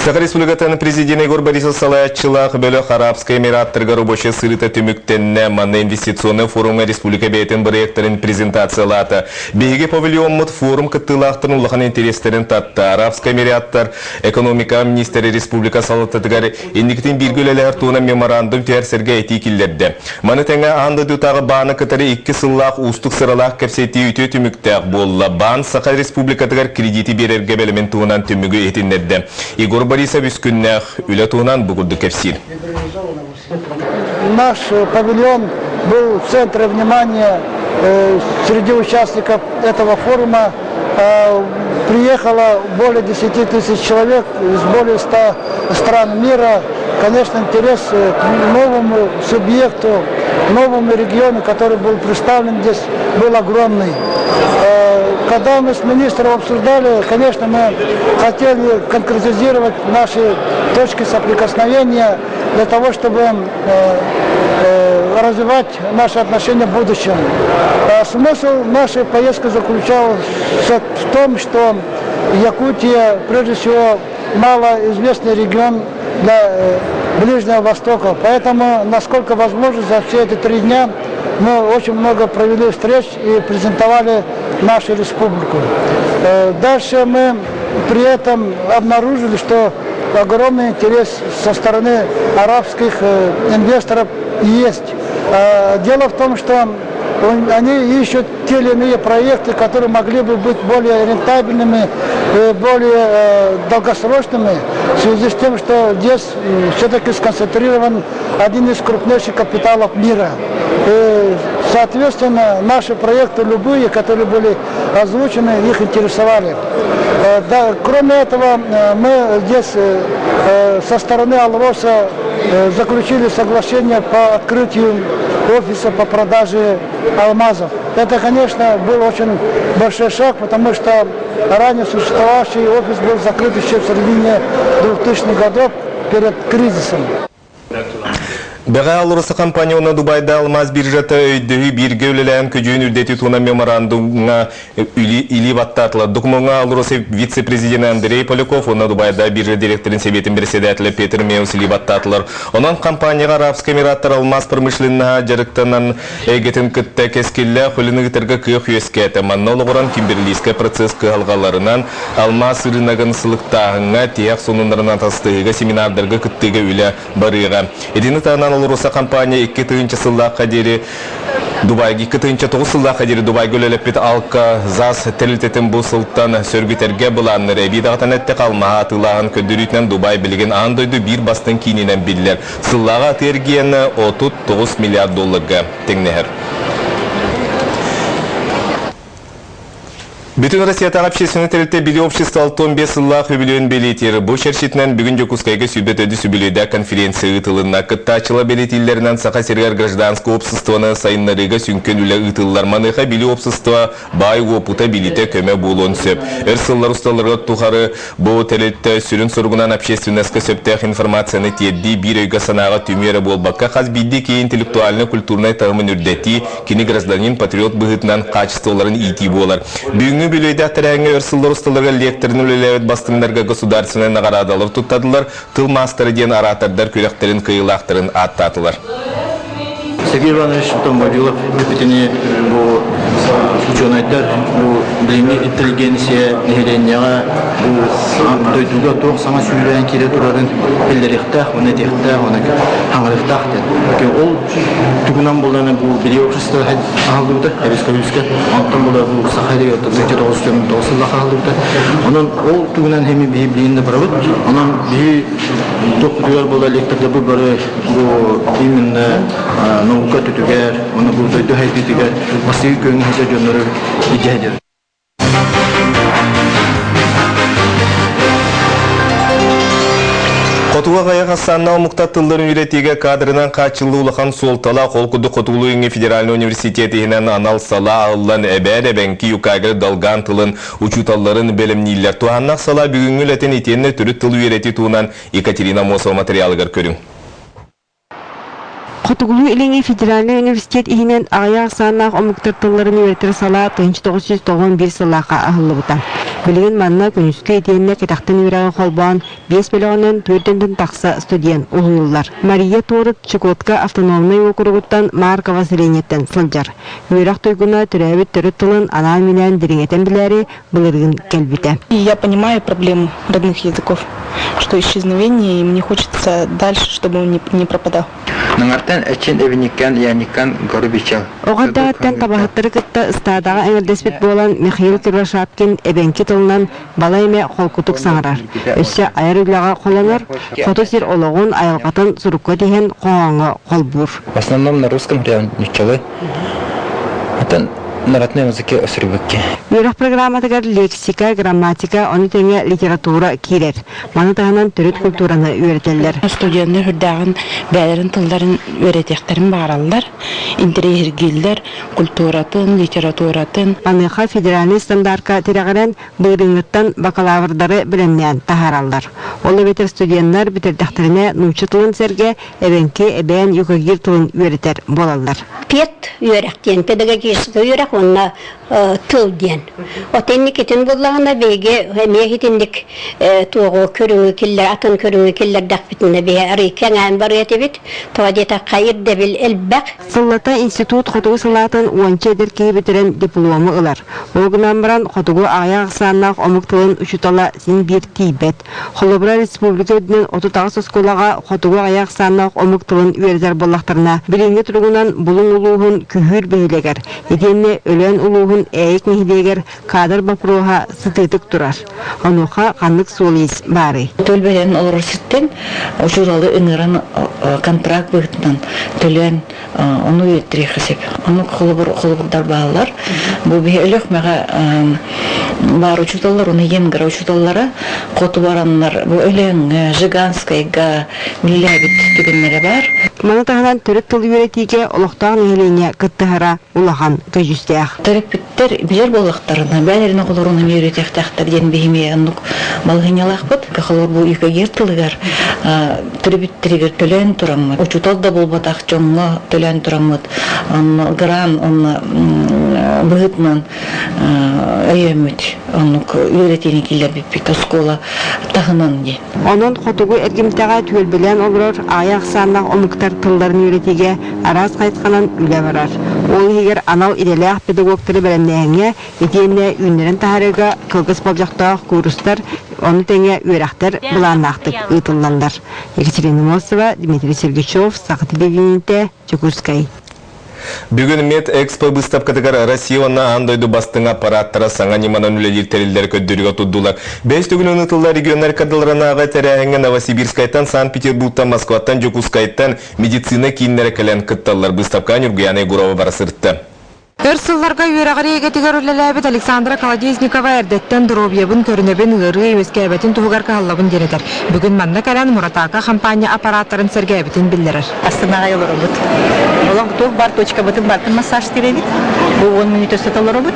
Саха Республикатын Президенэ Егор Борисов салайааччылаах бөлөх Арабскай Эмираттарга рабочай сырыыта түмүктэннэ. Манна инвестиционнай форумҥа республика бэйэтин бырайыактарын презентациялаата. Биһиги павильоммут форум кыттыылаахтарын улахан интэриэстэрин татта. Арабскай Эмираттар экономика министрэ республика салалтатыгар инникитин бииргэ үлэлэһэр туһунан меморандум түһэрсэргэ этии киллэрдэ. Маны тэҥэ аан дойдутааҕы бааны кытары икки сыллаах уустук сыралаах кэпсэтии үтүө түмүктээх буолла. Баан Саха Республикатыгар кредити биэрэргэ бэлэмин туһунан түмүгү иһитиннэрдэ. Егор Борисов үс күннээх үлэ туһунан бу курдук кэпсиир. Наш павильон был в центре внимания среди участников этого форума. Приехало более 10 тысяч человек из более 100 стран мира. Конечно, интерес к новому субъекту, новому региону, который был представлен здесь, был огромный. Когда мы с министром обсуждали, конечно, мы хотели конкретизировать наши точки соприкосновения для того, чтобы развивать наши отношения в будущем. Смысл нашей поездки заключался в том, что Якутия, прежде всего, малоизвестный регион для Ближнего Востока. Поэтому, насколько возможно, за все эти 3 дня мы очень много провели встреч и презентовали нашу республику. Дальше мы при этом обнаружили, что огромный интерес со стороны арабских инвесторов есть. Дело в том, что они ищут те или иные проекты, которые могли бы быть более рентабельными, более долгосрочными, в связи с тем, что здесь все-таки сконцентрирован один из крупнейших капиталов мира. И, соответственно, наши проекты любые, которые были озвучены, их интересовали. Да, кроме этого, мы здесь со стороны Алроса заключили соглашение по открытию офиса по продаже алмазов. Это, конечно, был очень большой шаг, потому что ранее существовавший офис был закрыт еще в середине 2000-х годов перед кризисом. Бэҕэһээ АЛРОСА компания уонна Дубайда алмаас биржата өйдөһүү бииргэ үлэлээн көдьүүһүн үрдэтии туһунан меморандумҥа илии баттаатылар. Докумуоҥҥа АЛРОСА вице-президенэ Андрей Поляков уонна Дубайда биржа директорын сэбиэтин председателэ Петр Меус илии баттаатылар. Онон компанияҕа Арабскай Эмираттар алмаас промышленноһа дьарыктанан эйгэтин кытта кэскиллээх үлэни ыытарга кыах үөскээтэ. Манна олоҕуран Кимберлийскай процесс кыһалҕаларынан алмаас ырыынагын сылыктааһыҥҥа, тиһэх сонуннарынан атастаһыыга семинардарга кыттыыга үлэ барыаҕа. Итини таһынан АЛРОСА компания 2000 сыллаахха диэри Дубайга 2009 сыллаахха диэри Дубайга үлэлэппит Алка ЗАС тэрилтэтин бу сылтан сөргүтэргэ былааннар эбии даҕатан эттэххэ алмааһы атыылааһын көрдөрүүтүнэн Дубай билигин аан дойду биир бастыҥ киининэн биллэр. Сыллааҕы атыы эргиэнэ 39 миллиард долларга тэҥнэһэр. Бүтүн Россиятааҕы общественнай тэрилтэ Билии общество 65 сыллаах үбүлүөйүн бэлиэтиир. Бу чэрчитинэн бүгүн Дьокуускайга 24 үбүлүөйдээх конференция ыытылынна. Кыттааччылар бэлиэтииллэринэн Саха сиригэр гражданскай уопсастыбаны сайыннарыыга сүҥкэн үлэ ыытыллар. Маныаха Билии общество баай уопута, билиитэ көмө буолуон сөп. Өр сыллар усталарыгар тухары Бу тэрилтэ сүрүн соругунан общественноска сөптөөх информацияны тиэрдии биир өйгө-санааҕа түмүү эрэ буолбакка, хас биирдии киһи интеллектуальнай-культурнай таһымын үрдэтии, кини гражданин, патриот быһыытынан хаачыстыбаларын иитии буолар. Бүгүҥҥү үбүлүөйдээх тэрээһиҥҥэ өр сыллар усталарыгар лекторын үлэлээбит бастыҥнарга государственнай наҕараадалар туттардылар, тыл маастара диэн оратордар күрэхтэрин кыайыылаахтарын ааттаатылар. Сергей Иванович Томмодилов эппитини бу учуонайдар, бу билиҥҥи интеллигенция нэһилиэнньэҕэ бу дойдуга туох саҥа сүүрээн киирэ турарын биллэриэхтээх, уонна этиэхтээх, уонна хаҥарыахтаах диэн. Ол тугунан буллана бу билии общество аһыллыбыта, эбискэ онтон була бу Саха 1999 сыллаах аһыллыбыта. Онон ол тугунан эми биһи билигин да барабыт. Онон биһи тохпутугар була лекторда бары бу именно наука түтүгэр, уонна бу дойду хайдыытыгар бастакы күөҥҥэ сылдьар дьоннору илдьэ Хотугу аҕыйах ахсааннаах омуктар тылларын үөрэтиигэ кадрынан хааччыллыы улахан суолталаах. Ол курдук Хотугулуу-Илиҥҥи федеральнай университет иһинэн анал салаа аһыллан эбээн, эбэҥки, юкагир, долган тылын учууталларын бэлэмнииллэр. Туһааннаах салаа бүгүҥҥү үлэтин итиэннэ төрүт тыл үөрэтии туһунан Екатерина Амосова матырыйаалыгар көрүҥ. Хотугулуу-Илиҥҥи федеральнай университет иһинэн аҕыйах ахсааннаах омуктар тылларын үөрэтэр салаа 1991 сыллаахха аһыллыбыта. Билигин манна күнүскү итиэннэ кэтэхтэн үөрэҕи холбоон биэс бөлөҕүнэн түөртэнтэн тахса студент уһуйуллар. Мария Торут Чукотка автономнай уокуругуттан Маркова сэлиэнньэттэн сылдьар. Үөрэх туйгуна төрөөбүт төрүт тылын анаан-минээн дириҥэтэн билээри былырыын кэлбитэ. Я понимаю проблему родных языков, что исчезновение, и мне хочется дальше, чтобы он не, не пропадал. Наңартан эчин эбиниккан яниккан горубичал. Оҕо эрдэҕиттэн табаһыттары кытта ыстаадаҕа эҥэрдэспит буолан Михаил Кривошапкин эбэҥки тылынан балай эмэ холкутук саҥарар. Өссө айар үлэҕэ холонор, хоту сир олоҕун, айылҕатын сурукка тиһэн хоһооҥҥо холбуур. В основном на русском нуччалыы. Атын народной музыке өсүрбүккэ. Үөрэх программатыгар лексика, грамматика, ону тэҥэ литература киирэр. Маны таһынан төрүт культураны үөрэтэллэр. Студеннар үрдээҕин бэйэлэрин тылларын үөрэтиэхтэрин баҕараллар, интэриэһиргииллэр культуратын, литературатын. Маныаха федеральнай стандарка тирэҕирэн былырыыҥҥыттан бакалаврдары бэлэмнээн таһаараллар. Ол эбэтэр студеннар бүтэрдэхтэринэ нуучча тылын сэргэ эбэҥки, эбээн, юкагир тылын үөрэтэр буолаллар. Пет үөрэх диэн, педагогическай үөрэх уонна тыл диэн. От инникитин буллаҕына биһиги эмиэ итинник туоҕу көрүҥү киллэр, атын көрүҥү киллэрдэхпитинэ биһи арый кэҥээн барыа этибит. Тоҕо диэтэххэ ирдэбил элбэх. Сыллата институт хотугу салаатын уонча эдэр киһи бүтэрэн диплому ылар. Ол гынан баран хотугу аҕыйах ахсааннаах омук тылын учуутала син биир тиийбэт. Холобура, республика үрдүнэн 38 оскуолаҕа хотугу аҕыйах ахсааннаах омук тылын үөрэтэр буоллахтарына, билиҥҥи туругунан Булуҥ улууһун Күһүүр бөһүөлэгэр, итиэннэ Өлөөн улууһун Ээйик нэһилиэгэр кадр боппуруоһа сытыытык турар. Онуоха ханнык суол-иис баарый? Төлбөлөн олорор сиртэн учууталы ыҥыран контракт быһыытынан төлөөн ону үөттүрүөххэ сөп. Оннук холобур холобурдар бааллар. Бу биһи Өлөхмөҕө баар учууталлар, уну Енгра учууталлара хоту бараннар бу Өлөөҥҥө, Жиганскайга үлэлээбит түгэннэрэ баар. Маны таһынан төрүт тыл үөрэтиигэ олохтоох нэһилиэнньэ кыттыһара улахан көдьүүстээх. Төрөппүттэр билэр буоллахтарына, бэйэлэрин оҕолорун эмиэ үөрэтиэхтээхтэр диэн биһи оннук балаһыанньалаахпыт. Холобур, бу юкагир тылыгар төрөппүттэригэр төлөөн тураммыт, учуутал да буолбатах дьоҥҥо төлөөн тураммыт, онно гран онно быһыытынан өйөөммүт, оннук үөрэтиини киллэрбиппит оскуола таһынан диэн. Онон хотугу эргимтэҕэ түөлбэлээн олорор аҕыйах ахсааннаах омуктар тылларын үөрэтиигэ араас хайысханан үлэ барар. Ол иһигэр анал идэлээх педагогтары бэлэмнээһиҥҥэ итиэннэ үүннэрэн таһаарыыга кылгас болдьохтоох куурустар, ону тэҥэ үөрэхтэр былааннаахтык ыытыллаллар. Екатерина Мосова, Дмитрий Сергучев, Саха телевидениетэ, Дьокуускай. Бүгүн Медэкспо быыстапкатыгар Россия уонна аан дойду бастыҥ аппараттара саҥа ньыманан үлэлиир тэриллэр көрдөрүүгэ турдулар. Бэс төгүлүн ыытыллар регионнар кадрларынааҕы тэрээһиҥҥэ Новосибирскайтан, Санкт-Петербургтан, Москваттан, Дьокуускайтан медицина кииннэрэ кэлэн кытталлар. Быыстапка Ньургуяна Егорова бара сырытта. Өр сылларга үөрэҕирии эйгэтигэр үлэлээбит Александра Колодезникова эрдэттэн доруобуйабын көрүнэбин, ыарыы үөскээбэтин туһугар кыһаллабын диэн этэр. Бүгүн манна кэлэн Муратака хампаанньа аппарааттарын сэргээбитин биллэрэр. Астынаҕай олоробут. Олох туох баар точкабытын барытын массаж тирэбит. Бу 10 мүнүүтэ устата олоробут.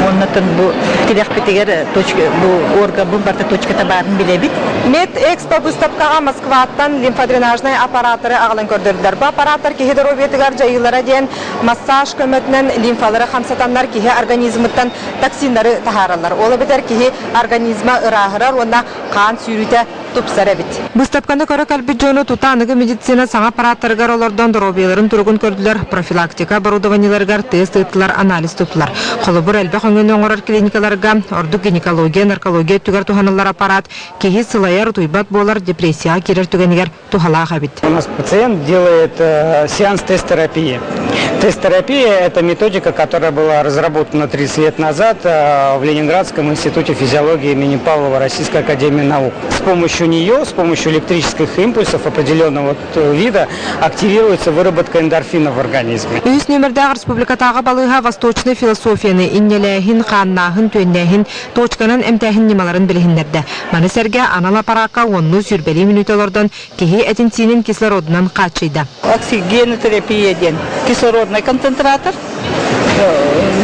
Оннотон бу тирэхпитигэр точка, бу органбын барыта точката баарын билэбит. Медэкспо быыстапкаҕа Москваттан лимфодренажнай аппарааттары аҕалан көрдөрдүлэр. Бу аппарааттар киһи доруобуйатыгар дьайыылара диэн массаж көмөтүнэн лимфалары хамсатаннар киһи организмыттан токсиннары таһаараллар. Ол эбэтэр киһи организма ырааһырар уонна хаан сүүрүүтэ тупсар эбит. Быыстапканы көрө кэлбит дьону тута аныгы медицина саҥа аппарааттарыгар олордон доруобуйаларын туругун көрдүлэр, профилактика оборудованиеларыгар тест ыыттылар, анализ туттулар. Холобур, элбэх өҥөнү оҥорор клиникаларга, ордук гинекология, наркология өттүгэр туһаныллар аппараат киһи сылайар, утуйбат буолар, депрессияҕа киирэр түгэнигэр туһалаах эбит. У нас пациент делает сеанс тест-терапии. Тест-терапия – это методика, которая была разработана 30 лет назад в Ленинградском институте физиологии имени Павлова Российской академии наук. С помощью нее, с помощью электрических импульсов определенного вида активируется выработка эндорфинов в организме. Үһүс нүөмэрдээх республикатааҕы балыыһа восточнай философияны инньэлээһин, хааннааһын, түөннээһин, точканан эмтээһин ньымаларын билиһиннэрдэ. Маны сэргэ анал аппараакка уоннуу сүүрбэлии мүнүүтэ олордон киһи этин-сиинин кислородунан хааччыйда. Оксигенотерапия диэн кислородный концентратор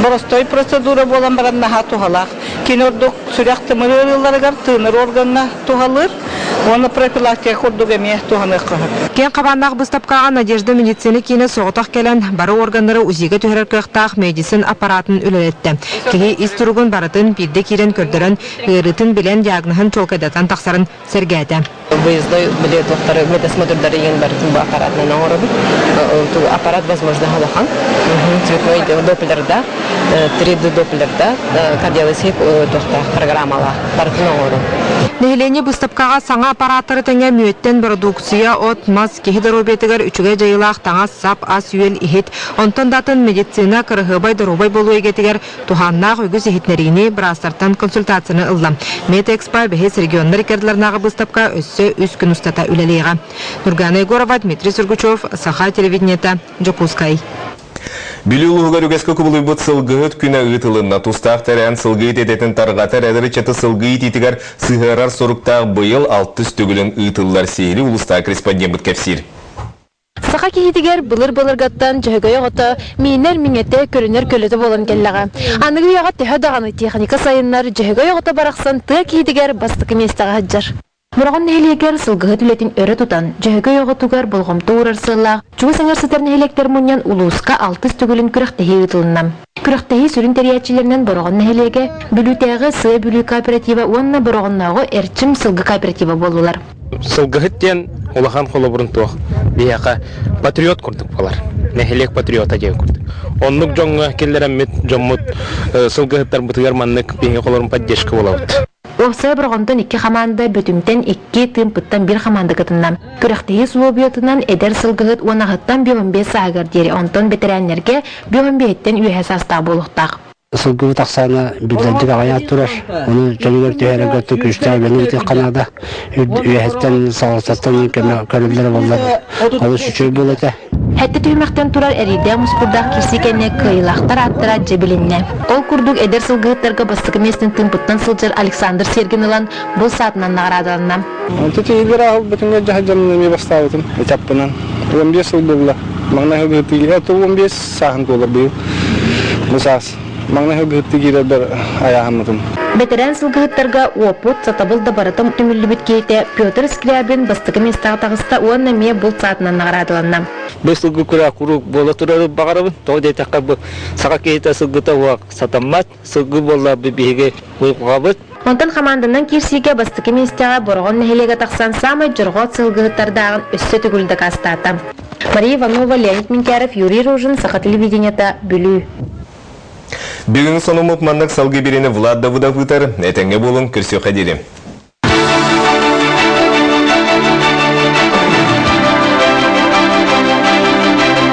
боростой процедура буолан баран наһаа туһалаах. Кини ордук сүрэх тымыр ыарыыларыгар тыынар органҥа туһалыыр. Уонна профилактика курдук эмиэ туһаныахха сөп. Киэҥ хабааннаах быыстапкаҕа Надежда медицина киинэ соҕотох кэлэн, бары органнары УЗИга түһэрэр кыахтаах медицин аппаратын үлэлэттэ. Киһи ис туругун барытын биирдэ киирэн көрдөрөн, ыарыытын билэн диагноһын чуолкайдатан тахсарын сэргээтэ. Выездной били туохтары медосмотрдары иҥин барытын бу аппаратынан оҥоробут. Аппарат возможно улахан. Цветной доплерда, 3D доплерда, кардиологический туохтаах программалаах барытын оҥору. Нэһилиэнньэ быыстапкаҕа саҥа аппараттары тэҥэ мүөттэн бородууксуйа, от, мас, киһи доруобуйатыгар үчүгэй дьайыылаах таҥас-сап, ас-үөл, иһит, онтон да атын медицина, кыраһыабай доруобай буолуу эйгэтигэр туһааннаах үгүс иһитиннэриини быраастартан консультацияны ылла. Медэкспо бэһис регионнар иккардыларынааҕы быыстапка өссө үс күн устата үлэлиэҕэ. Нургана Егорова, Дмитрий Сургучев, Саха телевидениета, Дьокуускай. Бүлүү улууһугар үгэскэ кубулуйбут сылгыһыт күнэ ыытылынна. Тустаах тэрээһин сылгы идэтин тарҕатар эдэр ыччаты сылгы иитиитигэр сыһыарар соруктаах быйыл алтыс төгүлүн ыытыллар сиһилии улуустаах корреспондеммыт кэпсиир. Саха киһитигэр былыр-былыргаттан Дьөһөгөй оҕото миинэр миҥэтэ, көрүнэр көлөтө буолан кэллэҕэ. Аныгы үйэҕэ төһө даҕаны техника сайыннар, Дьөһөгөй оҕото барахсан тыа киһитигэр бастакы миэстэҕэ сылдьар. Бороҕон нэһилиэгэр сылгыһыт үлэтин өрө тутан, Дьөһөгөй оҕотугар болҕомто уурар сыаллаах чугас эҥэр сытар нэһилиэктэр мунньан улууска алтыс төгүлүн күрэхтэһии ыытылынна. Күрэхтэһии сүрүн тэрийээччилэринэн Бороҕон нэһилиэгэ, Бүлүүтээҕи Сыа Бүлүү кооператива уонна Бороҕоннооҕу Эрчим сылгы кооператива буоллулар. Сылгыһыт диэн улахан холобурун туох биһиэхэ патриот курдук буолар. Нэһилиэк патриота диэн курдук. Оннук дьоҥҥо киллэрэммит дьоммут сылгыһыттарбытыгар маннык биһиги холорун поддержка буолабыт. Уопсайа Бороҕонтон икки хамаанда, Бөтүҥтэн икки, Тыымпыттан биир хамаанда кытынна. Күрэхтэһии усулуобуйатынан эдэр сылгыһыт уон аҕыһыттан биэс сааһыгар диэри, онтон бэтэрээннэргэ биэһиттэн үөһэ саастаах буолуохтаах. Сылгыбыт ахсаана биллэрдик аҕыйаан турар. Ону чөлүгэр түһэрэргэ күүстээх үлэни ыытыахха наада. Үөһэттэн, салалтаттан көмө көрүллэрэ буоллар олус үчүгэй буолуо этэ. Сэттэ түһүмэхтэн турар эриирдээх мускурдаах киирсии кэннэ кыайыылаахтар ааттара дьэ билиннэ. Ол курдук эдэр сылгыһыттарга бастакы миэстэни Тыымпыттан сылдьар Александр Сергин ылан бу саатынан наҕараадаланна. Онто тиһигэр ааһылбытыҥҥа дьаһайдьанан эмиэ бастаабытым этаппынан. 15 сыл буолла. Маҥнай сылгыһыттыы это 15 сааһын туолар быйыл. Бу саас. Маҥнай сылгыһыттыы киирэрбэр айааһаммытым. Бэтэрээн сылгыһыттарга уопут, сатабыл да барыта түмүллүбүт киһитэ Петр Скрябин бастакы миэстэҕэ таҕыста уонна эмиэ булт саатынан наҕараадаланна. Бу сылгы күрэх куруук буола турары баҕарабын. Тоҕо диэтэххэ бу саха киһитэ сылгыта уох сатаммат. Сылгы буолла биһиги уйулҕабыт. Онтон хамаанданан киирсиигэ бастакы миэстэҕэ Бороҕон нэһилиэгэ тахсан саамай дьорҕоот сылгыһыттардааҕын өссө төгүл дакаастаата. Мария Иванова, Леонид Минкяров, Юрий Рожин, Саха телевидениета, Бүлүү. Бүгүн сонуммут маннык салгыы бириини Влад Давыдов ыытар. Этэҥҥэ буолуҥ, көрсүөххэ диэри.